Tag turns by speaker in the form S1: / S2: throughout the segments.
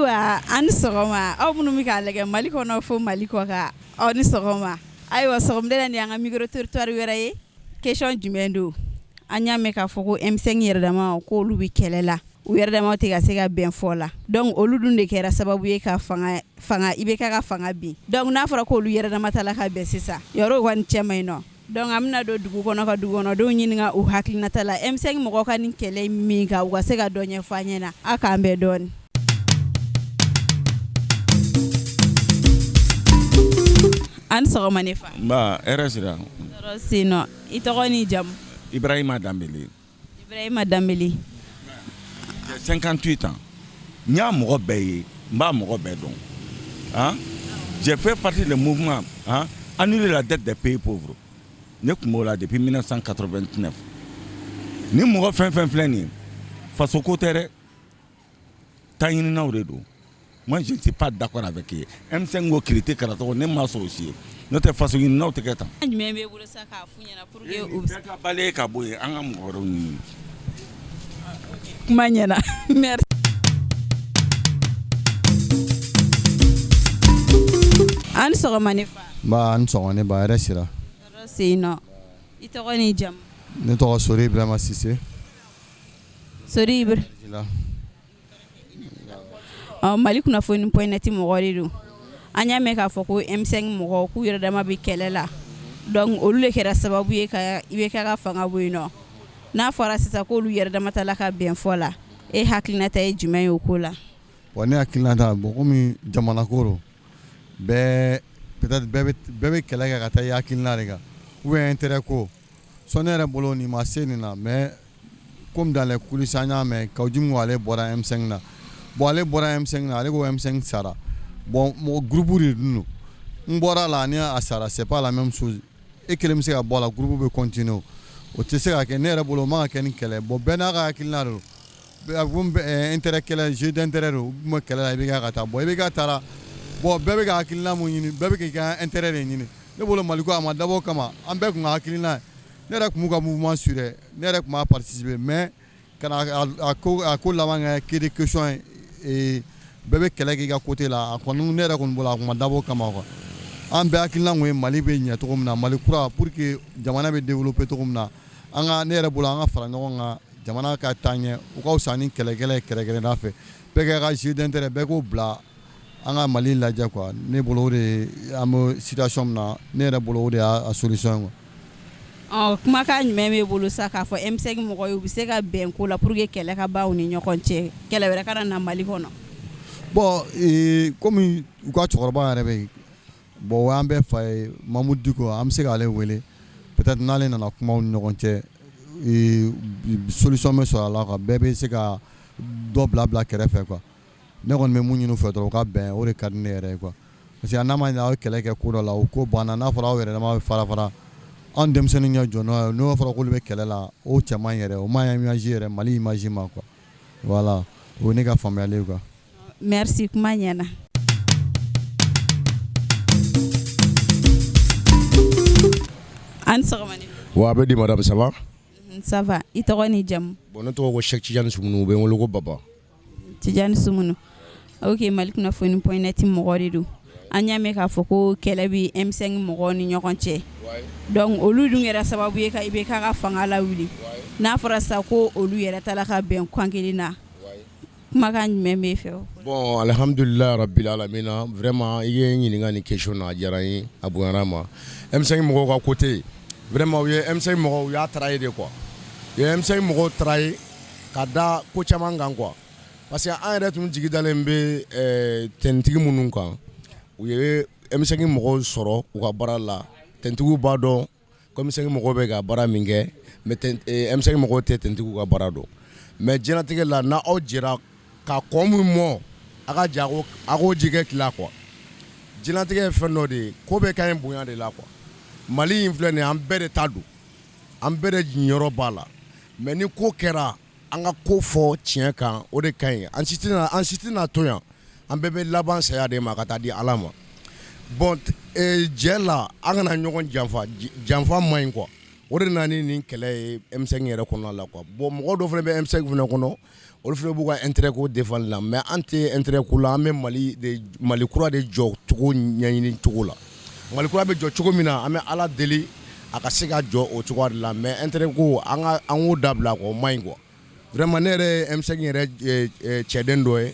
S1: Ayiwa, an ni sɔgɔma, aw minnu bɛ k'a lajɛ Mali kɔnɔ fo Mali kɔ kan, aw ni sɔgɔma. Ayiwa, sɔgɔmada in na, nin y'an ka micro trottoir wɛrɛ ye. Question jumɛn don? An y'a mɛn k'a fɔ ko M5 yɛrɛdama k'olu bɛ kɛlɛ la, u yɛrɛdama tɛ ka se ka bɛn fɔ la. Donc olu dun de kɛra sababu ye ka fanga fanga IBK ka fanga bin. Donc n'a fɔra k'olu yɛrɛdama ta la ka bɛn sisan, yɔrɔ kɔni cɛ man ɲi nɔ. Donc an bɛna don dugu kɔnɔ ka dugukɔnɔdenw ɲininka u hakilinata la M5 mɔgɔw ka nin kɛlɛ min kan, u ka se ka dɔ ɲɛfɔ an ɲɛna. A k'an bɛn dɔɔni. An ni sɔgɔma ne fa.
S2: Nba, hɛrɛ sira.
S1: Tɔɔrɔ tɛ yen nɔ. I tɔgɔ n'i jamu?
S2: Ibrahima Danbele.
S1: Ibrahima Danbele.
S2: J'ai 58 ans. N y'a mɔgɔ bɛɛ ye, n b'a mɔgɔ bɛɛ dɔn. Hein? J'ai fait partie du mouvement, hein, annuler la dette des pays pauvres. Ne tun b'o la depuis 1989. Ni mɔgɔ fɛn fɛn filɛ nin ye, faso ko tɛ dɛ, taɲininaw de don. Moi, je ne suis pas d'accord avec eux. M5 ko kirite karatɔgɔ, ne ma sɔn o si ye, n'o tɛ faso ɲininaw tɛ kɛ tan.
S1: Jumɛn b'e bolo sa k'a f'u ɲɛna pour que u bɛ
S2: bɛɛ ka balayer ka bɔ yen, an ka mɔgɔ wɛrɛw ɲini.
S1: Kuma ɲɛna, merci. An ni sɔgɔma ne fa.
S3: Nba, an ni sɔgɔma ne ba, hɛrɛ sira.
S1: Tɔɔrɔ tɛ yen nɔ. I tɔgɔ n'i jamu?
S3: Ne tɔgɔ Sori Ibrahima Sise.
S1: Sori Ibra. Mali kunnafoni.net mɔgɔ de don. An y'a mɛn k'a fɔ ko M5 mɔgɔw k'u yɛrɛ dama bɛ kɛlɛ la. Donc olu de kɛra sababu ye ka IBK ka fanga bɔ yen nɔ. N'a fɔra sisan k'olu yɛrɛ dama ta la ka bɛn fɔ la, e hakilinata ye jumɛn ye o ko la?
S3: Bon, ne hakilinata, bon, komi jamana ko don, bɛɛ peut-être bɛɛ bɛ kɛlɛ kɛ ka taa i hakilina de kan ou bien intérêt ko. Sɔn ne yɛrɛ bolo, nin ma se nin na, mais comme dans les coulisses an y'a mɛn Kaou Djim ko ale bɔra M5 na. Bon, ale bɔra M5 na, ale ko M5 sara. Bon, mɔgɔ groupe de dun don. N bɔra la ni a sara, c'est pas la même chose. E kelen bɛ se ka bɔ a la, groupe bɛ continuer, o tɛ se ka kɛ. Ne yɛrɛ bolo, o man ka kɛ ni kɛlɛ. Bon, bɛɛ n'a ka hakilina de don. A ko intérêt kɛlɛ, jeu d'intérêt don. U tun bɛ kɛlɛ la IBK ka taa. Bon, IBK taara. Bon, bɛɛ bɛ ka hakilina mun ɲini? Bɛɛ bɛ k'i ka intérêt de ɲini. Ne bolo, Maliko a ma dabɔ o kama, an bɛɛ tun ka hakilina ye. Ne yɛrɛ tun b'u ka mouvement suivre, ne yɛrɛ tun b'a participer, mais ka na a ko laban kɛ que de question ye, bɛɛ bɛ kɛlɛ k'i ka côté la. A kɔni, ne yɛrɛ kɔni bolo, a tun ma dabɔ o kama quoi. An bɛɛ hakilina kun ye Mali bɛ ɲɛ cogo min na, Mali kura, pour que jamana bɛ développer cogo min na. An ka, ne yɛrɛ bolo, an ka fara ɲɔgɔn kan, jamana ka taa ɲɛ, o ka fisa ni kɛlɛ kɛlɛ kɛlɛ fɛ. Bɛɛ ka jeu d'intérêt, bɛɛ k'o bila, an ka Mali lajɛ quoi. Ne bolo, o de an bɛ situation min na, ne yɛrɛ bolo, o de y'a solution ye quoi.
S1: Ɔ, kumakan jumɛn b'e bolo sa k'a fɔ M5 mɔgɔw ye, u bɛ se ka bɛn ko la pour que kɛlɛ ka ban u ni ɲɔgɔn cɛ, kɛlɛ wɛrɛ kana na Mali kɔnɔ?
S3: Bon, komi u ka cɛkɔrɔba yɛrɛ bɛ yen, bon, o y'an bɛɛ fa ye, Mamudu Diko, an bɛ se k'ale wele. Peut-être n'ale nana kuma u ni ɲɔgɔn cɛ, solution bɛ sɔrɔ a la quoi. Bɛɛ bɛ se ka dɔ bila bila kɛrɛfɛ quoi. Ne kɔni bɛ mun ɲini u fɛ dɔrɔn, u ka bɛn, o de ka di ne yɛrɛ ye quoi. Parce que n'a ma ɲɛ aw ye kɛlɛ kɛ ko dɔ la, o ko banna, n'a fɔra aw yɛrɛ dama bɛ fara fara, anw denmisɛnnin ɲɛ jɔ n'o ye, n'o fɔra k'olu bɛ kɛlɛ la, o cɛ man ɲi yɛrɛ, o man ɲi image yɛrɛ, Mali image ma quoi. Voilà, o ye ne ka faamuyali ye quoi.
S1: Merci, kuma ɲɛna. An ni sɔgɔma.
S4: Wa a bɛ di, madame, ça va?
S1: Ça va. I tɔgɔ ni jamu?
S4: Bon, ne tɔgɔ ko Cheikh Tidiane Sumunu, u bɛ n wele ko Baba.
S1: Tidiane Sumunu, ok. Mali kunnafoni.net mɔgɔ de don. An y'a mɛn k'a fɔ ko kɛlɛ bɛ M5 mɔgɔw ni ɲɔgɔn cɛ. Donc olu dun kɛra sababu ye ka IBK ka fanga lawuli. N'a fɔra sisan ko olu yɛrɛ taara ka bɛn kan kelen na, kumakan jumɛn b'e fɛ?
S4: Bon, alhamdulilah rabbil alamina. Vraiment, i ye n ɲininka nin question na, a diyara n ye, a bonyana ma. M5 mɔgɔw ka côté, vraiment, u ye M5 mɔgɔw, u y'a trahir de quoi. U ye M5 mɔgɔw trahir ka da ko caman kan quoi, parce que an yɛrɛ tun jigi dalen bɛ tɛnitigi minnu kan, u ye M5 mɔgɔw sɔrɔ u ka baara la. Tɛnitigiw b'a dɔn ko M5 mɔgɔw bɛ ka baara min kɛ, mais M5 mɔgɔw tɛ tɛnitigiw ka baara dɔn. Mais diɲɛlatigɛ la, n'aw jɛra ka kɔ min mɔ, a ka ja a k'o ji kɛ tila quoi. Diɲɛlatigɛ ye fɛn dɔ de ye, ko bɛɛ ka ɲi bonya de la quoi. Mali in filɛ nin ye, an bɛɛ de ta don, an bɛɛ de jɔyɔrɔ b'a la. Mais ni ko kɛra, an ka ko fɔ tiɲɛ kan, o de ka ɲi. An si tɛna to yan, an bɛɛ bɛ laban saya de ma ka taa di Ala ma. Bon, jɛ la, an kana ɲɔgɔn janfa, janfa man ɲi quoi. O de nana ni nin kɛlɛ ye M5 yɛrɛ kɔnɔna la quoi. Bon, mɔgɔ dɔw fana bɛ M5 fana kɔnɔ, olu fana b'u ka intérêt ko défendre la, mais an tɛ intérêt ko la. An bɛ Mali de, Mali kura de jɔ cogo ɲɛɲini cogo la. Mali kura bɛ jɔ cogo min na, an bɛ Ala deli a ka se ka jɔ o cogoya de la. Mais intérêt ko, an ka an k'o dabila quoi, o man ɲi quoi. Vraiment, ne yɛrɛ ye M5 yɛrɛ cɛden dɔ ye.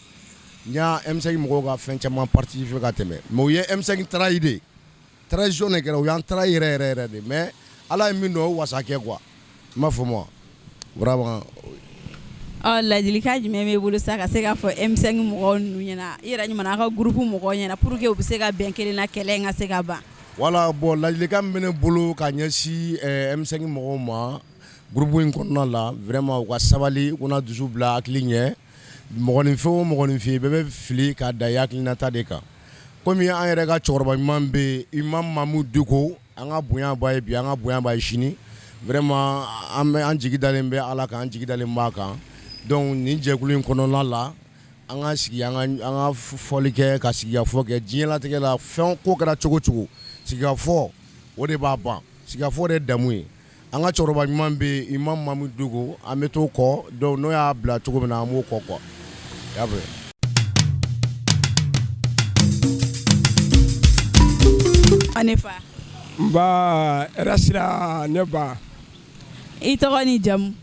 S4: N y'a M5 mɔgɔw ka fɛn caman participer ka tɛmɛ, mais u ye M5 trahi de, trahison de kɛra. U y'an trahi yɛrɛ yɛrɛ yɛrɛ de, mais Ala ye min dɔn, o wasa kɛ quoi. I m'a faamu wa? Vraiment.
S1: Ɔ, ladilikan jumɛn b'e bolo sa ka se k'a fɔ M5 mɔgɔw ninnu ɲɛna, i yɛrɛ ɲuman, a ka groupe mɔgɔw ɲɛna, pour que u bɛ se ka bɛn kelen na, kɛlɛ in ka se ka ban?
S4: Voilà, bon, ladilikan min bɛ ne bolo ka ɲɛsin M5 mɔgɔw ma, groupe in kɔnɔna la, vraiment, u ka sabali, u kana dusu bila hakili ɲɛ. Mɔgɔninfin o mɔgɔninfin, bɛɛ bɛ fili ka da i hakilinata de kan. Komi an yɛrɛ ka cɛkɔrɔba ɲuman bɛ yen, Imam Mamudu Diko, an ka bonya b'a ye bi, an ka bonya b'a ye sini. Vraiment, an bɛ an jigi dalen bɛ Ala kan, an jigi dalen b'a kan. Donc nin jɛkulu in kɔnɔna la, an ka sigi, an ka fɔli kɛ, ka sigikafɔ kɛ. Diɲɛlatigɛ la, fɛn ko kɛra cogo cogo, sigikafɔ o de b'a ban, sigikafɔ de ye damu ye. An ka cɛkɔrɔba ɲuman bɛ yen, Imam Mamudu Diko, an bɛ t'o kɔ. Donc n'o y'a bila cogo min na, an b'o kɔ quoi, i y'a faamu.
S1: Ne fa.
S5: Nba, hɛrɛ sira ne ba.
S1: I tɔgɔ ni jamu?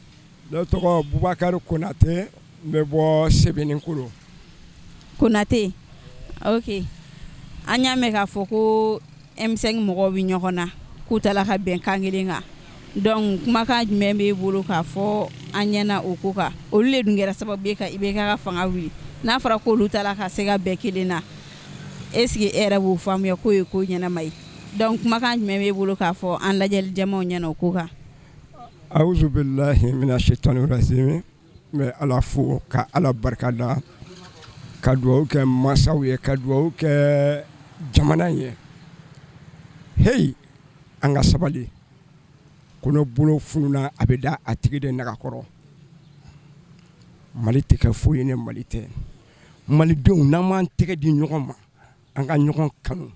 S5: Ne tɔgɔ Bubakari Konatɛ, n bɛ bɔ Sebenikoro.
S1: Konatɛ, ok. An y'a mɛn k'a fɔ ko M5 mɔgɔw bɛ ɲɔgɔn na, k'u taara ka bɛn kan kelen kan. Donc kumakan jumɛn b'e bolo k'a fɔ an ɲɛna o ko kan? Olu de dun kɛra sababu ye ka IBK ka fanga wuli. N'a fɔra k'olu taara ka se ka bɛn kelen na, est-ce que e yɛrɛ b'o faamuya k'o ye ko ɲɛnama ye? Donc kumakan jumɛn b'e bolo k'a fɔ an lajɛli jamaw ɲɛna o ko kan?
S5: Awuzu bilahi mina shaitani rajimi. N bɛ Ala fo ka Ala barika da, ka dugawu kɛ mansaw ye, ka dugawu kɛ jamana ye. Heyi, an ka sabali. Ko bolo fununa, a bɛ da a tigi de naga kɔrɔ. Mali tɛ kɛ foyi ye ni Mali tɛ. Malidenw, n'an m'an tɛgɛ di ɲɔgɔn ma, an ka ɲɔgɔn kanu,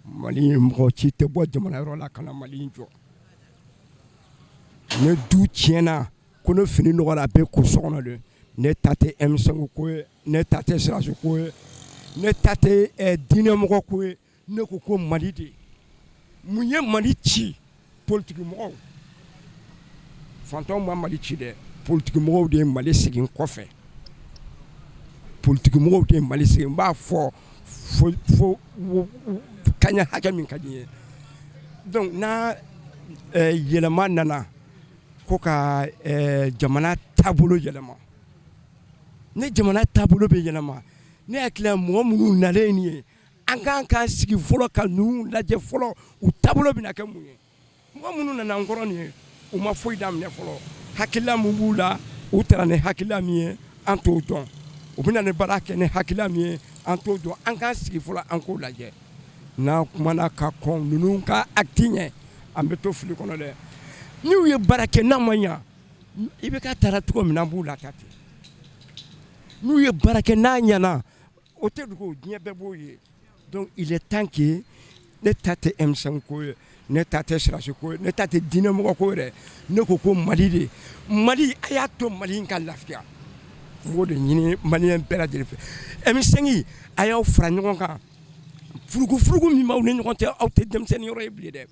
S5: Mali mɔgɔ ci tɛ bɔ jamana yɔrɔ la ka na Mali in jɔ. Ne du tiɲɛna ko ne fini nɔgɔra, a bɛ ko so kɔnɔ de. Ne ta tɛ M5 ko ye, ne ta tɛ sirasi ko ye, ne ta tɛ diinɛmɔgɔ ko ye. Ne ko ko Mali de. Mun ye Mali ci? Politikimɔgɔw. Fantanw ma Mali ci dɛ, politikimɔgɔw de ye Mali segin kɔfɛ. Politikimɔgɔw de ye Mali segin. N b'a fɔ fo kaɲɛ hakɛ min ka di n ye. Donc n'a yɛlɛma nana ko ka jamana taabolo yɛlɛma, ni jamana taabolo bɛ yɛlɛma, ne hakili la mɔgɔ minnu nalen nin ye, an kan k'an sigi fɔlɔ ka ninnu lajɛ fɔlɔ, u taabolo bɛna kɛ mun ye. Mɔgɔ minnu nana an kɔrɔ nin ye, u ma foyi daminɛ fɔlɔ. Hakilila min b'u la, u taara ni hakilila min ye, an t'o dɔn. U bɛna ni baara kɛ ni hakilila min ye, an t'o dɔn. An k'an sigi fɔlɔ, an k'o lajɛ. N'an kumana ka kɔn ninnu ka acte ɲɛ, an bɛ to fili kɔnɔ dɛ. N'u ye baara kɛ n'a ma ɲɛ, IBK taara cogo min na, an b'u lataa ten. N'u ye baara kɛ n'a ɲɛna, o tɛ dogo, diɲɛ bɛɛ b'o ye. Donc il est temps que, ne ta tɛ M5 ko ye, ne ta tɛ sirasi ko ye, ne ta tɛ diinɛmɔgɔ ko yɛrɛ. Ne ko ko Mali de. Mali, a y'a to Mali in ka lafiya. N b'o de ɲini maliyɛn bɛɛ lajɛlen fɛ. M5, a y'aw fara ɲɔgɔn kan. Furugufurugu min b'aw ni ɲɔgɔn cɛ, aw tɛ denmisɛnnin yɔrɔ ye bilen dɛ.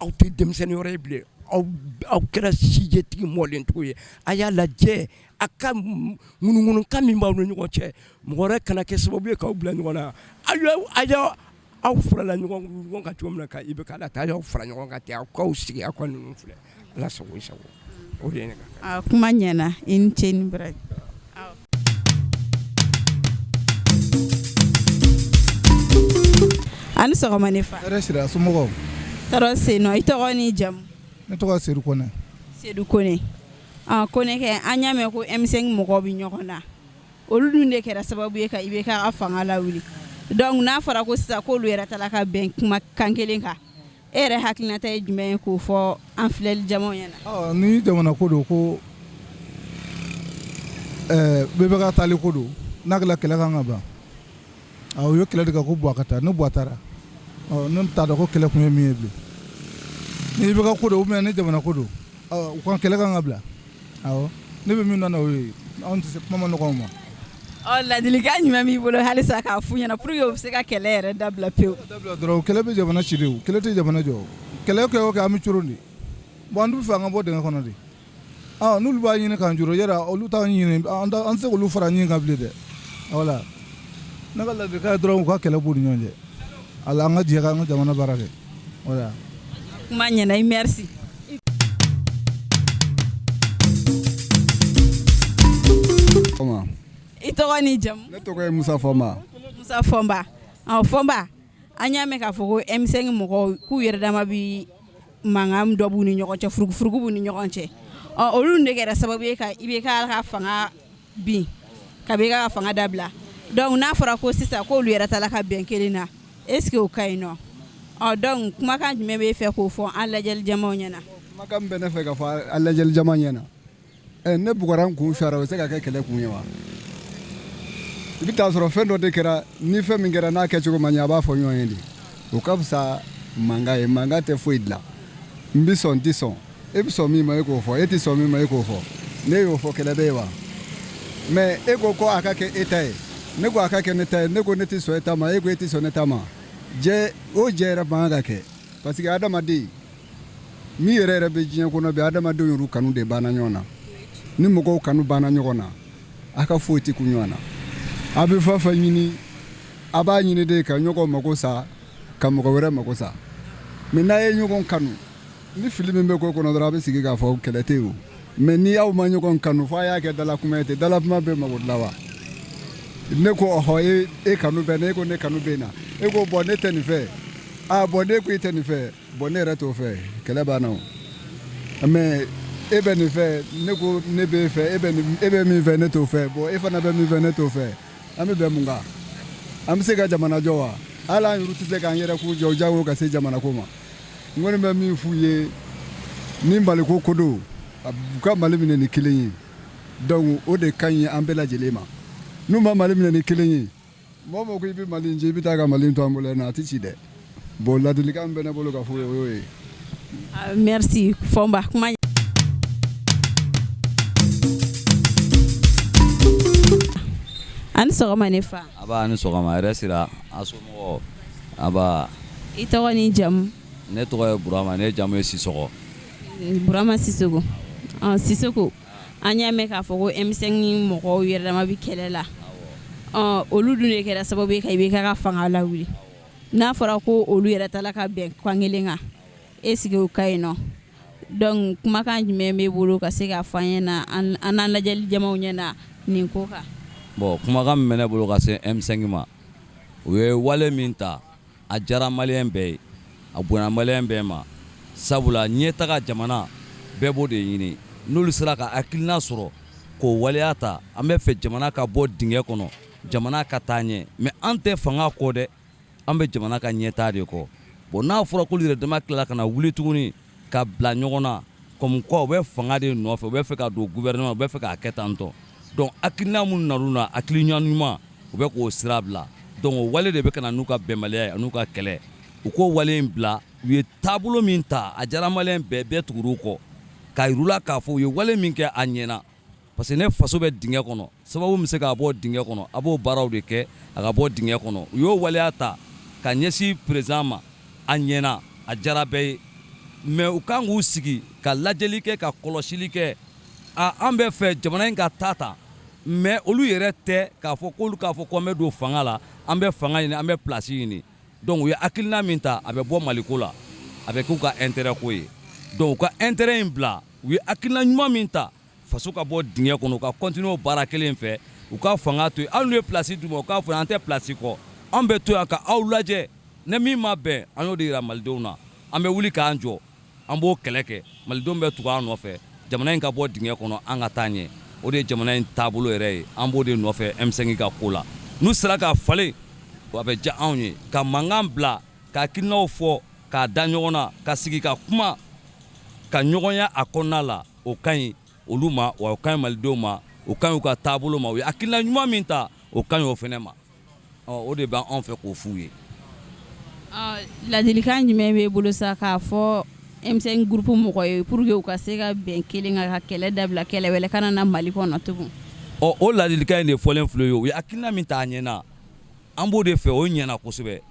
S5: Aw tɛ denmisɛnnin yɔrɔ ye bilen. Aw kɛra sijɛtigi mɔlentigiw ye. A y'a lajɛ, a ka ŋunuŋunukan min b'aw ni ɲɔgɔn cɛ, mɔgɔ wɛrɛ kana kɛ sababu ye k'aw bila ɲɔgɔn na. Aw aw farala ɲɔgɔn kan cogo min na ka IBK la ta, aw fara ɲɔgɔn kan ten, aw k'aw sigi, aw ka ninnu filɛ. Ala sago i sago. O de ye ne ka
S1: kuma ɲɛna. I ni ce ni baraji. A ni sɔgɔma ne fa.
S6: Hɛrɛ sira, somɔgɔw?
S1: Tɔɔrɔ sen nɔ. I tɔgɔ ni jamu?
S6: Ne tɔgɔ Sedu Kɔnɛ.
S1: Sedu Kɔnɛ. Kɔnɛ kɛ, an y'a mɛn ko M5 mɔgɔw bɛ ɲɔgɔn na. Olu dun de kɛra sababu ye ka IBK ka fanga lawuli. Donc n'a fɔra ko sisan k'olu yɛrɛ taara ka bɛn kuma kan kelen kan, e yɛrɛ hakilinata ye jumɛn ye k'o fɔ an filɛli jamaw ɲɛna?
S6: Ni jamana ko don, ko bɛɛ ka taali ko don, n'a kɛra kɛlɛ kan ka ban. U ye kɛlɛ de kɛ ko Buwa ka taa. Ne Buwa taara, ne t'a dɔn ko kɛlɛ kun ye min ye bilen. Ni IBK ko don ou bien ni jamana ko don, u ka kɛlɛ kan ka bila. Awɔ, ne bɛ min dɔn o ye, anw tɛ se kuma ma nɔgɔn ma.
S1: Ɔ, ladilikan jumɛn b'i bolo halisa k'a f'u ɲɛna pour que u bɛ se ka kɛlɛ yɛrɛ dabila pewu?
S6: Dabila dɔrɔn. Kɛlɛ bɛ jamana ci de, o kɛlɛ tɛ jamana jɔ. Kɛlɛ kɛ o kɛ, an bɛ coron de. Bon, an dun fɛ an ka bɔ dingɛ kɔnɔ de. N'olu b'a ɲini k'an joro yɛrɛ, olu t'an ɲini, an tɛ se k'olu fara ɲini kan bilen dɛ. Wala, ne ka ladilikan ye dɔrɔn, u ka kɛlɛ b'u ni ɲɔgɔn cɛ. Ala, an ka jɛ k'an ka jamana baara kɛ. Wala.
S1: Kuma ɲɛna i, merci. I tɔgɔ ni jamu?
S7: Ne tɔgɔ ye Musa Fɔnba.
S1: Musa Fɔnba. Ɔ Fɔnba, an y'a mɛn k'a fɔ ko M5 mɔgɔw k'u yɛrɛ dama bi mankan dɔ b'u ni ɲɔgɔn cɛ, furugufurugu b'u ni ɲɔgɔn cɛ. Ɔ, olu de kɛra sababu ye ka IBK ka fanga bin, ka IBK ka fanga dabila. Donc n'a fɔra ko sisan k'olu yɛrɛ taara ka bɛn kelen na, est ce que o ka ɲi nɔ? Ɔ, donc kumakan jumɛn b'e fɛ k'o fɔ an lajɛli jamaw ɲɛna?
S7: Kumakan min bɛ ne fɛ ka fɔ an lajɛli jama ɲɛna, ɛ, ne bugɔra n kun sara, o bɛ se ka kɛ kɛlɛ kun ye wa? I bɛ taa sɔrɔ fɛn dɔ de kɛra, ni fɛn min kɛra n'a kɛcogo ma ɲɛ, a b'a fɔ ɲɔgɔn ye de. O ka fisa mankan ye. Mankan tɛ foyi dilan. N bɛ sɔn, n tɛ sɔn. E bɛ sɔn min ma, e k'o fɔ. E tɛ sɔn min ma, e k'o fɔ. Ne y'o fɔ, kɛlɛ bɛ yen wa? Mais e ko ko a ka kɛ e ta ye, ne ko a ka kɛ ne ta ye, ne ko ne tɛ sɔn e ta ma, e ko e tɛ sɔn ne ta ma. Jɛ o jɛ yɛrɛ man kan ka kɛ, parce que adamaden min yɛrɛ yɛrɛ bɛ diɲɛ kɔnɔ bi, adamadenw yɛrɛ kanu de banna ɲɔgɔn na. Ni mɔgɔw kanu banna ɲɔgɔn na, a ka foyi tɛ kun ɲɔgɔn na. A bɛ fɛn fɛn ɲini, a b'a ɲini de ka ɲɔgɔn mago sa, ka mɔgɔ wɛrɛ mago sa. Mais n'a ye ɲɔgɔn kanu, ni fili min bɛ ko kɔnɔ dɔrɔn, a bɛ sigi k'a fɔ, kɛlɛ tɛ yen o. Mais ni aw ma ɲɔgɔn kanu, fo a y'a kɛ dalakuma ye ten. Dalakuma bɛ mago dilan wa? Ne ko ɔhɔ, e kanu bɛ ne, e ko ne kanu bɛ na, e ko bon, ne tɛ nin fɛ. Ah bon, ne ko i tɛ nin fɛ, bon, ne yɛrɛ t'o fɛ, kɛlɛ banna o. Mais e bɛ nin fɛ, ne ko ne b'e fɛ, e bɛ min fɛ, ne t'o fɛ. Bon, e fana bɛ min fɛ, ne t'o fɛ. An bɛ bɛn mun kan? An bɛ se ka jamana jɔ wa? Hali an yɛrɛ tɛ se k'an yɛrɛ k'u jɔ jango ka se jamana ko ma. N kɔni bɛ min f'u ye, ni Maliko ko don, u ka Mali minɛ ni kelen ye. Donc o de ka ɲi an bɛɛ lajɛlen ma. N'u ma Mali minɛ ni kelen ye, mɔgɔ mɔgɔ ko i bɛ Mali in ci, i bɛ taa ka Mali to an bolo yan nɔ, a tɛ ci dɛ. Bon, ladilikan min bɛ ne bolo ka f'u ye, o y'o ye.
S1: Merci Fɔnba, kuma. A ni sɔgɔma ne fa.
S8: A b'a ni sɔgɔma yɛrɛ sira, a somɔgɔw? Aba.
S1: I tɔgɔ ni jamu?
S8: Ne tɔgɔ ye Burama, ne jamu ye Sisɔgɔ.
S1: Burama Sisoko. Sisoko, an y'a mɛn k'a fɔ ko M5 mɔgɔw yɛrɛ dama bɛ kɛlɛ la. Ɔ, olu dun de kɛra sababu ye ka IBK ka fanga lawuli. N'a fɔra ko olu yɛrɛ taara ka bɛn kan kelen kan, est ce que o ka ɲi nɔ? Donc kumakan jumɛn b'e bolo ka se k'a fɔ an ɲɛna, an n'an lajɛli jamaw ɲɛna nin ko kan?
S8: Bon, kumakan min bɛ ne bolo ka se M5 ma, u ye wale min ta, a diyara maliyɛn bɛɛ ye, a bonyana maliyɛn bɛɛ ma, sabula ɲɛtaga jamana bɛɛ b'o de ɲini. N'olu sera ka hakilina sɔrɔ k'o waleya ta, an bɛ fɛ jamana ka bɔ dingɛ kɔnɔ, jamana ka taa ɲɛ. Mais an tɛ fanga kɔ dɛ, an bɛ jamana ka ɲɛtaa de kɔ. Bon, n'a fɔra k'olu yɛrɛ dama tilala ka na wuli tuguni ka bila ɲɔgɔn na comme quoi u bɛ fanga de nɔfɛ, u bɛ fɛ ka don gouvernement, u bɛ fɛ k'a kɛ tan tɔ. Donc hakilina minnu nan'u na, hakilina ɲuman, u bɛ k'o sira bila. Donc o wale de bɛ ka na n'u ka bɛnbaliya ye, n'u ka kɛlɛ. U k'o wale in bila. U ye taabolo min ta, a diyara maliyɛn bɛɛ, bɛɛ tugur'u kɔ k'a yir'u la k'a fɔ u ye wale min kɛ, a ɲɛna, parce que ne faso bɛ dingɛ kɔnɔ, sababu min bɛ se k'a bɔ dingɛ kɔnɔ, a b'o baaraw de kɛ a ka bɔ dingɛ kɔnɔ. U y'o waleya ta ka ɲɛsin président ma, a ɲɛna, a diyara bɛɛ ye. Mais u kan k'u sigi ka lajɛli kɛ, ka kɔlɔsili kɛ. A an bɛ fɛ jamana in ka taa ta, mais olu yɛrɛ tɛ k'a fɔ k'olu k'a fɔ ko an bɛ don fanga la, an bɛ fanga ɲini, an bɛ place ɲini. Donc u ye hakilina min ta, a bɛ bɔ Maliko la, a bɛ k'u ka intérêt ko ye. Donc u ka intérêt in bila. U ye hakilina ɲuman min ta, faso ka bɔ dingɛ kɔnɔ, u ka continuer o baara kelen fɛ. U ka fanga to yen. Hali n'u ye place d'u ma, u k'a fɔ an tɛ place kɔ, an bɛ to yan ka aw lajɛ. Ni min ma bɛn, an y'o de yira malidenw na, an bɛ wuli k'an jɔ, an b'o kɛlɛ kɛ, malidenw bɛ tugu an nɔfɛ, jamana in ka bɔ dingɛ kɔnɔ, an ka taa ɲɛ. O de ye jamana in taabolo yɛrɛ ye. An b'o de nɔfɛ M5 ka ko la. N'u sera ka falen, a bɛ diya anw ye. Ka mankan bila, ka hakilinaw fɔ, k'a da ɲɔgɔn na, ka sigi ka kuma, ka ɲɔgɔnya a kɔnɔna la, o ka ɲi olu ma wa, o ka ɲi malidenw ma, o ka ɲi u ka taabolo ma. U ye hakilina ɲuman min ta, o ka ɲi o fana ma. O de b'an fɛ k'o f'u ye.
S1: Ladilikan jumɛn b'e bolo sa k'a fɔ M5 groupe mɔgɔ ye pour que u ka se ka bɛn kelen kan ka kɛlɛ dabila, kɛlɛ wɛrɛ kana na Mali kɔnɔ tugun?
S8: Ɔ, o ladilikan in de fɔlen filɛ ye. U ye hakilina min ta, a ɲɛna, an b'o de fɛ, o ɲɛna kosɛbɛ.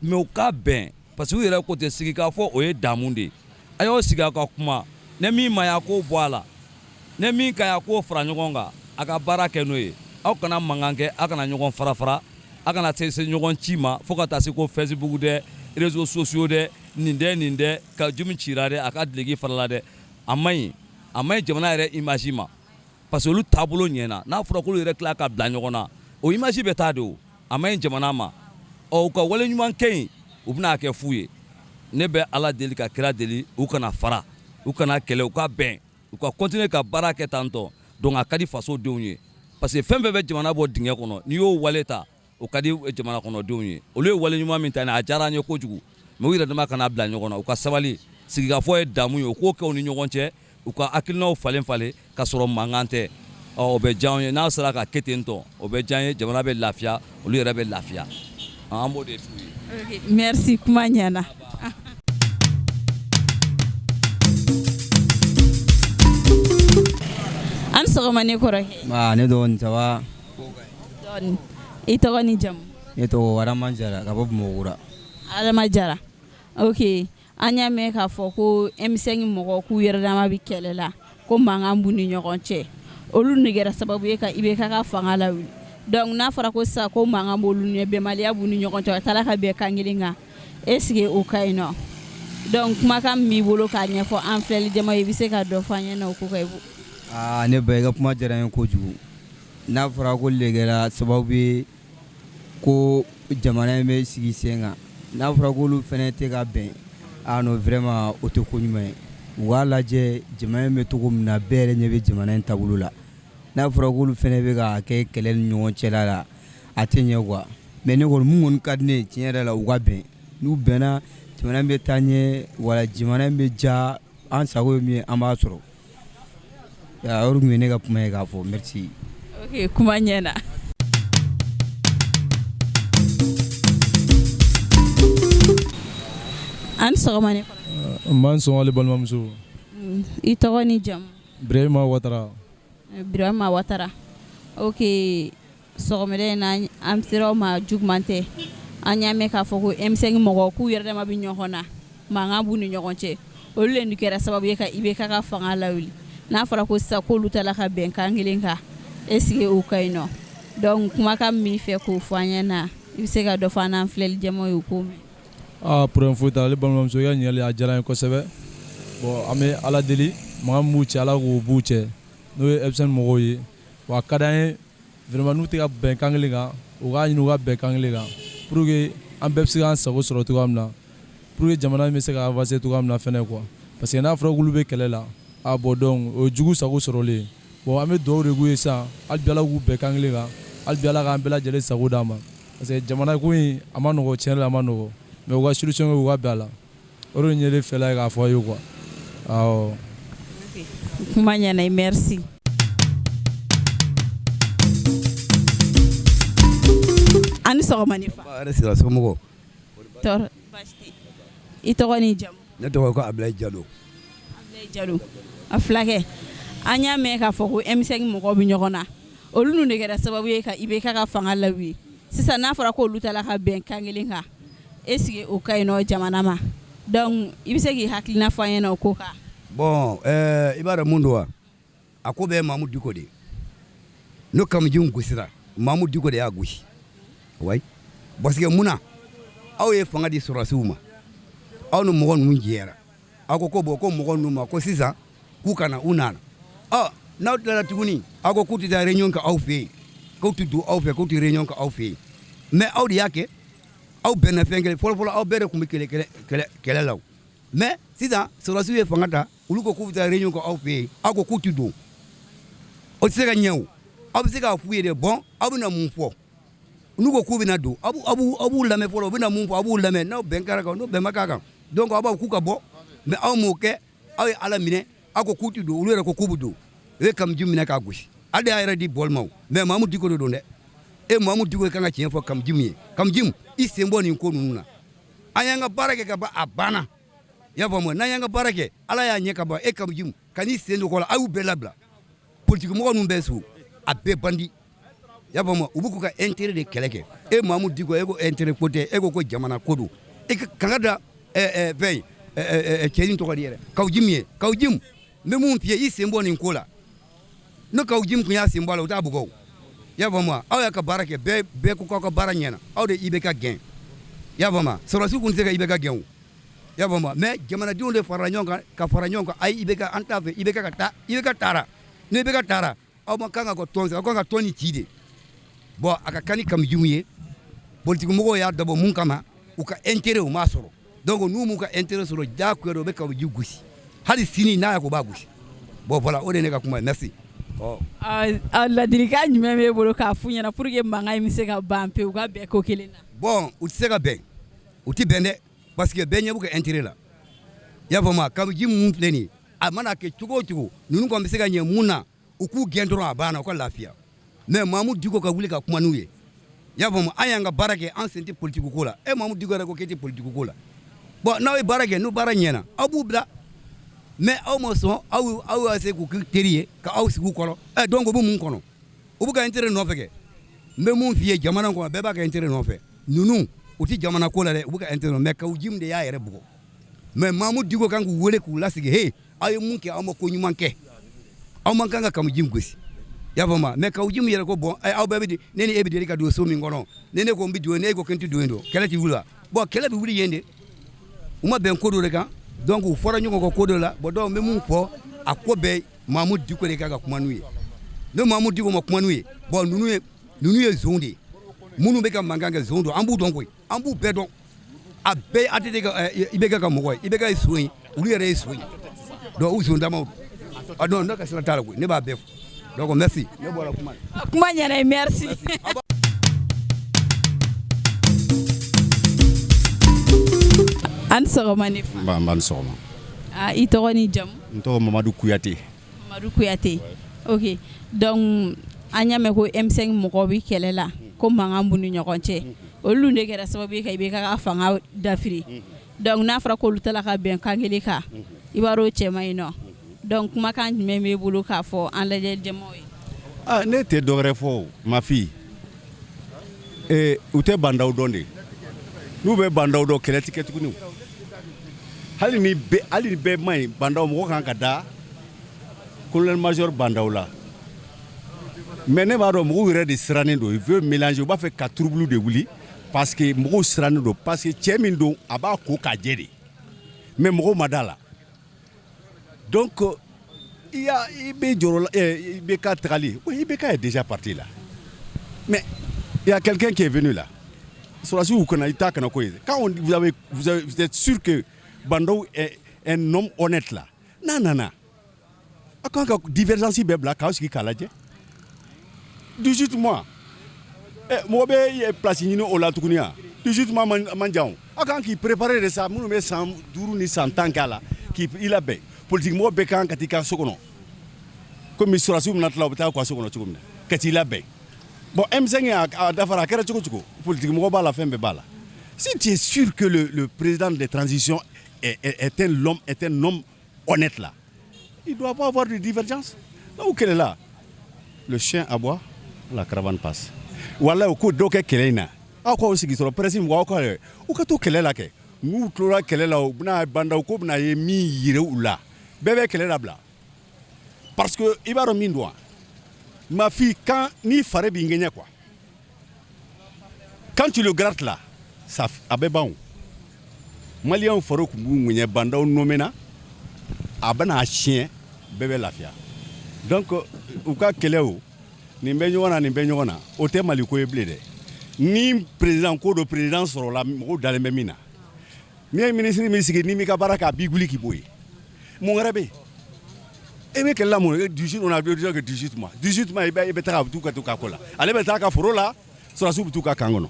S8: Mais u ka bɛn, parce que u yɛrɛ ko tɛ sigi k'a fɔ, o ye damu de ye. A y'aw sigi, aw ka kuma. Ne min ma ɲi, a k'o bɔ a la. Ne min ka ɲi, a k'o fara ɲɔgɔn kan, a ka baara kɛ n'o ye. Aw kana mankan kɛ, aw kana ɲɔgɔn fara fara, aw kana se ɲɔgɔn ci ma fo ka taa se ko Facebook dɛ, réseaux sociaux dɛ, nin dɛ, nin dɛ, ka jumi cira dɛ, a ka duloki farala dɛ. A man ɲi, a man ɲi jamana yɛrɛ image ma, parce que olu taabolo ɲɛna. N'a fɔra k'olu yɛrɛ tila ka bila ɲɔgɔn na, o image bɛ taa de. O a man ɲi jamana ma. Ɔ, u ka wale ɲuman kɛ in, u bɛna kɛ fu ye. Ne bɛ Ala deli ka kira deli, u kana fara, u kana kɛlɛ, u ka bɛn, u ka continuer ka baara kɛ tan tɔ. Donc a ka di fasodenw ye, parce que fɛn fɛn bɛ jamana bɔ dingɛ kɔnɔ, n'i y'o wale ta, o ka di jamana kɔnɔdenw ye. Olu ye wale ɲuman min ta, a diyara an ye kojugu. Mais u yɛrɛ dama kana bila ɲɔgɔn na, u ka sabali. Sigikafɔ ye damu ye, u k'o kɛ u ni ɲɔgɔn cɛ, u ka hakilinaw falen falen ka sɔrɔ mankan tɛ. Ɔ, o bɛ diya ye. N'a sera ka kɛ ten tɔ, o bɛ diya ye, jamana bɛ lafiya, olu yɛrɛ bɛ lafiya. An b'o de f'u
S1: ye. Merci, kuma ɲɛna. An sɔgɔma, ne kɔrɔkɛ.
S9: Ne dɔgɔnin, ça va?
S1: Dɔɔni. I tɔgɔ ni jamu?
S9: Ne tɔgɔ Adama Jara, ka bɔ Bamakɔkura.
S1: Adama Jara, ok. An y'a mɛn k'a fɔ ko M5 mɔgɔw k'u yɛrɛ dama bɛ kɛlɛ la, ko mankan b'u ni ɲɔgɔn cɛ. Olu de kɛra sababu ye ka IBK ka fanga lawuli. Donc n'a fɔra ko sisan ko mankan b'olu ni bɛnbaliya b'u ni ɲɔgɔn cɛ, a taara ka bɛn kan kelen kan, est ce que o ka ɲi nɔ? Donc kumakan min b'i bolo k'a ɲɛfɔ an filɛli jama ye, i bɛ se ka dɔ fɔ an ɲɛna o ko kan?
S9: Aa, ne ba, i ka kuma diyara n ye kojugu. N'a fɔra ko le kɛra sababu ye ko jamana in bɛ sigi sen kan, n'a fɔra k'olu fana tɛ ka bɛn, ah non, vraiment, o tɛ ko ɲuman ye. U k'a lajɛ jamana in bɛ cogo min na, bɛɛ yɛrɛ ɲɛ bɛ jamana in taabolo la. N'a fɔra k'olu fana bɛ ka kɛ kɛlɛ ni ɲɔgɔn cɛla la, a tɛ ɲɛ quoi. Mais ne kɔni, mun kɔni ka di ne ye tiɲɛ yɛrɛ la, u ka bɛn. N'u bɛnna, jamana in bɛ taa ɲɛ, wala jamana in bɛ diya. An sago ye min ye, an b'a sɔrɔ. O tun ye ne ka kuma ye k'a fɔ. Merci.
S1: Ok, kuma ɲɛna. An sɔgɔma, ne
S10: n ma sɔn, balimamuso.
S1: I tɔgɔ ni jamu?
S10: Birahima Watara.
S1: Birahima Watara, ok. Sɔgɔmada in na, an sera aw ma juguman tɛ. An y'a mɛn k'a fɔ ko M5 mɔgɔw k'u yɛrɛ dama bɛ ɲɔgɔn na, mankan b'u ni ɲɔgɔn cɛ. Olu de kɛra sababu ye ka IBK ka fanga lawuli. N'a fɔra ko sisan k'olu taara ka bɛn kan kelen kan, est ce que o ka ɲi nɔ? Donc kumakan min b'i fɛ k'o fɔ an ɲɛna, i bɛ se ka dɔ fɔ an n'an filɛli jama ye, o k'o mɛn.
S10: Aa, problème foyi t'a la, ne balimamuso. I ka ɲininkali, a diyara n ye kosɛbɛ. Bon, an bɛ Ala deli, mankan min b'u cɛ, Ala k'o b'u cɛ, n'o ye M5 mɔgɔw ye. Wa a ka d'an ye vraiment, n'u tɛ ka bɛn kan kelen kan, u k'a ɲini u ka bɛn kan kelen kan, pour que an bɛɛ bɛ se k'an sago sɔrɔ cogoya min na, pour que jamana in bɛ se ka avancer cogoya min na fɛnɛ quoi. Parce que n'a fɔra k'olu bɛ kɛlɛ la, ah bon, donc o ye jugu sago sɔrɔlen ye. Bon, an bɛ dugawu de k'u ye sisan, hali bi Ala k'u bɛn kan kelen kan, hali bi Ala k'an bɛɛ lajɛlen sago d'an ma, parce que jamana ko in, a ma nɔgɔ, tiɲɛ la, a ma nɔgɔ. Mais u ka solution kɛ, u ka bɛn a la. O de ye ne fɛla ye k'a fɔ a ye quoi, awɔ.
S1: Kuma ɲɛna, merci. An ni sɔgɔma, ne fa.
S11: Hɛrɛ sira, somɔgɔw?
S1: Tɔɔrɔ baasi tɛ. I tɔgɔ ni jamu?
S11: Ne tɔgɔ ko Abulayi Jalo.
S1: Abulayi Jalo, a fulakɛ, an y'a mɛn k'a fɔ ko M5 mɔgɔw bɛ ɲɔgɔn na. Olu ninnu de kɛra sababu ye ka IBK ka fanga lawuli. Sisan n'a fɔra k'olu taara ka bɛn kan kelen kan, est ce que o ka ɲi nɔ jamana ma? Donc i bɛ se k'i hakilina fɔ an ɲɛna o ko kan?
S11: Bon, i b'a dɔn mun don wa? A ko bɛɛ ye Mamu Diko de ye. N'o Kamuju gosira, Mamu Diko de y'a gosi. Oui, parce que mun na aw ye fanga di sɔrɔdasiw ma, aw ni mɔgɔ ninnu jɛra, aw ko ko bon, ko mɔgɔ ninnu ma ko sisan k'u ka na, u nana. Ɔ, n'aw tilala tuguni, aw ko k'u tɛ taa réunion kɛ aw fɛ yen, k'u tɛ don aw fɛ, k'u tɛ réunion kɛ aw fɛ yen. Mais aw de y'a kɛ, aw bɛnna fɛn kelen. Fɔlɔ fɔlɔ, aw bɛɛ de tun bɛ kɛlɛ kɛlɛ kɛlɛ kɛlɛ la o. Mais sisan sɔrɔdasiw ye fanga ta, olu ko k'u bɛ taa réunion kɛ aw fɛ yen, aw ko k'u tɛ don. O tɛ se ka ɲɛ o. Aw bɛ se k'a f'u ye de, bon, aw bɛna mun fɔ? N'u ko k'u bɛna don, aw b'u lamɛn fɔlɔ. U bɛna mun fɔ, aw b'u lamɛn. N'aw bɛn kɛra kan, n'o bɛn ma k'a kan, donc aw b'a fɔ k'u ka bɔ. Mais aw m'o kɛ, aw ye Ala minɛ, aw ko k'u tɛ don, olu yɛrɛ ko k'u bɛ don. U ye Kamuju minɛ k'a gosi. Ale de y'a yɛrɛ di bɔli ma o. Mais Mamu Diko de don dɛ. E Mamu Diko kan ka tiɲɛ fɔ Kamuju ye. Kamuju, i sen bɔ nin ko ninnu na. An y'an ka baara kɛ ka ban, a banna. I y'a faamu? N'an y'an ka baara kɛ, Ala y'a ɲɛ ka ban. E Kaou Djim, ka n'i sen don kɔ la, a y'u bɛɛ labila. Politique mɔgɔ ninnu bɛɛ so, a bɛɛ bandi. I y'a faamu? U bɛ k'u ka intérêt de kɛlɛ kɛ. E Mamudu Diko, e ko intérêt ko tɛ, e ko ko jamana ko don. E ka kanga da fɛn cɛnin tɔgɔ di yɛrɛ, Kaou Djim ye. Kaou Djim, n bɛ mun f'i ye, i sen bɔ nin ko la. N'o Kaou Djim tun y'a sen bɔ a la, u t'a bugɔ o. I y'a faamu wa? Aw y'a ka baara kɛ, bɛɛ bɛɛ ko k'aw ka baara ɲɛna. Aw de IBK gɛn. I y'a faamu wa? Sɔrɔdasiw tun tɛ se ka IBK gɛn o. I y'a faamu wa? Mais jamanadenw de farala ɲɔgɔn kan ka fara ɲɔgɔn kan. Ayi, IBK, an t'a fɛ IBK ka taa. IBK taara. Ni IBK taara, aw ma kan ka tɔn, aw kan ka tɔn nin ci de. Bon, a ka kan ni Kaou Djim ye. Politique mɔgɔw y'a dabɔ mun kama? U ka intérêt, u m'a sɔrɔ. Donc n'u m'u ka intérêt sɔrɔ, diyagoya don, u bɛ Kaou Djim gosi. Hali sini n'a y'a ko, u b'a gosi. Bon, voilà, o de ye ne ka kuma ye. Merci.
S1: Ladilikan jumɛn b'e bolo k'a f'u ɲɛna pour que mankan in bɛ se ka ban pewu, u ka bɛn ko kelen na?
S11: Bon, u tɛ se ka bɛn, u tɛ bɛn dɛ, parce que bɛɛ ɲɛ b'u ka intérêt la. I y'a faamu wa? Kaou Djim mun filɛ nin ye, a mana kɛ cogo o cogo, ninnu kɔni bɛ se ka ɲɛ mun na, u k'u gɛn dɔrɔn, a banna, u ka lafiya. Mais Mamudu Diko ka wuli ka kuma n'u ye. I y'a faamu? An y'an ka baara kɛ, an sen tɛ politique ko la. E Mamudu Diko yɛrɛ ko k'e tɛ politique ko la. Bon, n'aw ye baara kɛ, n'o baara ɲɛna, aw b'u bila. Mais aw ma sɔn, aw y'a se k'u kɛ teri ye, ka aw sigi u kɔrɔ. Ɛ, donc u bɛ mun kɔnɔ? U bɛ ka intérêt nɔfɛ kɛ. N bɛ mun f'i ye, jamana kɔnɔ, bɛɛ b'a ka intérêt nɔfɛ. Ninnu, u tɛ jamana ko la dɛ, u bɛ ka intérêt. Mais Kaou Djim de y'a yɛrɛ bugɔ. Mais Mamudu Diko kan k'u wele k'u lasigi: he, aw ye mun kɛ? Aw ma ko ɲuman kɛ, aw man kan ka Kaou Djim gosi. I y'a faamu? Mais Kaou Djim yɛrɛ ko bon, aw bɛɛ bɛ di ne ni e bɛ deli ka don so min kɔnɔ, ni ne ko n bɛ don, ne ko ko n tɛ don yen, don kɛlɛ tɛ wuli wa? Bon, kɛlɛ bɛ wuli yen de. U ma bɛn ko dɔ de kan, donc u fɔra ɲɔgɔn kɔ ko dɔ la. Bon, donc n bɛ mun fɔ, a ko bɛɛ Mamudu Diko de kan ka kuma n'u ye. Ne Mamudu Diko ma kuma n'u ye, bon, ninnu ye zon de ye. Minnu bɛ ka mankan kɛ, zon don. An b'u dɔn koyi, an b'u bɛɛ dɔn. A bɛɛ ATT ka IBK ka mɔgɔ ye. IBK ye son ye, olu yɛrɛ ye son ye. Donc u zon damaw don. Ah non, ne ka sira t'a la koyi, ne b'a bɛɛ fɔ. Donc merci, ne bɔra kuma
S1: na. Kuma ɲɛna ye, merci. A ni sɔgɔma ne fa.
S12: Nba, ni sɔgɔma.
S1: Ah, i tɔgɔ ni jamu?
S12: N tɔgɔ Mamadu Kuyate.
S1: Mamadu Kuyate, ok. Donc an y'a mɛn ko M5 mɔgɔw bɛ kɛlɛ la, ko mankan b'u ni ɲɔgɔn cɛ. Olu de kɛra sababu ye ka IBK ka fanga dafiri. Donc n'a fɔra k'olu taara ka bɛn kan kelen kan, i b'a dɔn o cɛ man ɲi nɔ. Donc kumakan jumɛn b'e bolo k'a fɔ an lajɛ jamaw ye?
S12: Ah, ne tɛ dɔwɛrɛ fɔ, ma fille. U tɛ Bah N'Daw dɔn de. N'u bɛ Bah N'Daw dɔn, kɛlɛ tɛ kɛ tuguni. Hali ni bɛɛ man ɲi, Bah N'Daw, mɔgɔ kan ka da colonel major Bah N'Daw la. Mais ne b'a dɔn, mɔgɔw yɛrɛ de sirannen don. Il veut mélanger, u b'a fɛ ka trouble de wuli, parce que mɔgɔw sirannen don, parce que cɛ min don, a b'a ko k'a jɛ de, mais mɔgɔw ma da la. Donc i y'a i bɛ jɔrɔ la. IBK tagali, oui, IBK est déjà parti là, mais il y a quelqu'un qui est venu là. Sɔrɔdasiw kana i t'a kana ko ye. Quand on, vous avez vous avez vous êtes sûr que Bah N'Daw est un homme honnête là, n'a nana, a kan ka divergence bɛɛ bila k'aw sigi k'a lajɛ. 18 mois, mɔgɔ bɛ place ɲini o la tuguni wa? 18 mois man jan o. Aw kan k'i préparer de sa. Minnu bɛ san 5 ni san 10 kɛ a la, k'i i labɛn. Politique mɔgɔ bɛɛ kan ka t'i ka so kɔnɔ, komi sɔrɔdasiw bɛna tila, u bɛ taa u ka so kɔnɔ cogo min na, ka t'i labɛn. Bon, M5 a dafara, a kɛra cogo cogo, politique mɔgɔ b'a la, fɛn bɛɛ b'a la. Si tu es sûr que le président de transition est un homme honnête là, il doit pas avoir de divergence. N'aw kɛlɛla, le chien aboie, la caravane passe. Wala o ko dɔ kɛ kɛlɛ in na, aw k'aw sigi sɔrɔ presse mɔgɔw, aw ka u ka to kɛlɛ la kɛ. N'u tilala kɛlɛ la, u bɛna Bah N'Daw ko bɛna ye min yira u la, bɛɛ bɛ kɛlɛ dabila, parce que i b'a dɔn min don wa, ma fille, quand ni fari b'i ŋɛɲɛ quoi, quand tu le grattes là, ça a bɛ ban o. Maliyɛnw fari tun b'u ŋɛɲɛ, Bah N'Daw nommé na, a bɛna siɲɛ, bɛɛ bɛ lafiya. Donc u ka kɛlɛ o, nin bɛ ɲɔgɔn na, nin bɛ ɲɔgɔn na, o tɛ Mali ko ye bilen dɛ. Ni président ko don, président sɔrɔla, mɔgɔw dalen bɛ min na. N'i ye ministre min sigi, n'i m'i ka baara kɛ, a b'i wuli k'i bɔ yen. Mun wɛrɛ bɛ yen? E bɛ kɛlɛ la mun ye? 18, on a besoin que 18 mois, 18 mois, i bɛ taga, a bɛ t'u ka to ka ko la. Ale bɛ taa a ka foro la, sɔrɔdasiw bɛ t'u ka camp kɔnɔ.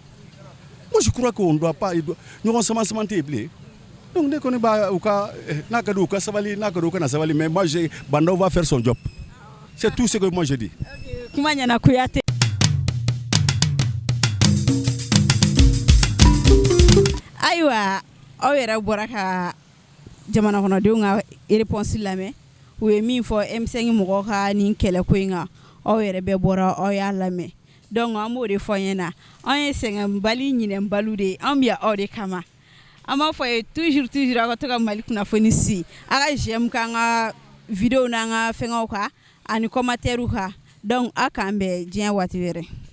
S12: Moi, je crois qu'on doit pas ɲɔgɔn sama sama tɛ yen bilen. Donc ne kɔni b'a u ka, n'a ka di u ka sabali, n'a ka di u kana sabali, mais moi je Bah N'Daw va faire son job, c'est tout ce que moi je dis.
S1: Kuma ɲɛna, Kuyate. Ayiwa, aw yɛrɛ bɔra ka jamana kɔnɔdenw ka réponse lamɛn. U ye min fɔ M5 mɔgɔw ka nin kɛlɛko in kan, aw yɛrɛ bɛɛ bɔra, aw y'a lamɛn. Donc an b'o de fɔ ɲɛna, anw ye sɛgɛnbali ɲinɛnbaliw de ye, anw bɛ aw de kama. An b'a fɔ ye toujours toujours, aw ka to ka Mali kunnafoni si, aw ka j'aime k'an ka vidéo n'an ka fɛngɛw kan ani commentaire kan. Donc aw k'an bɛn diɲɛ waati wɛrɛ.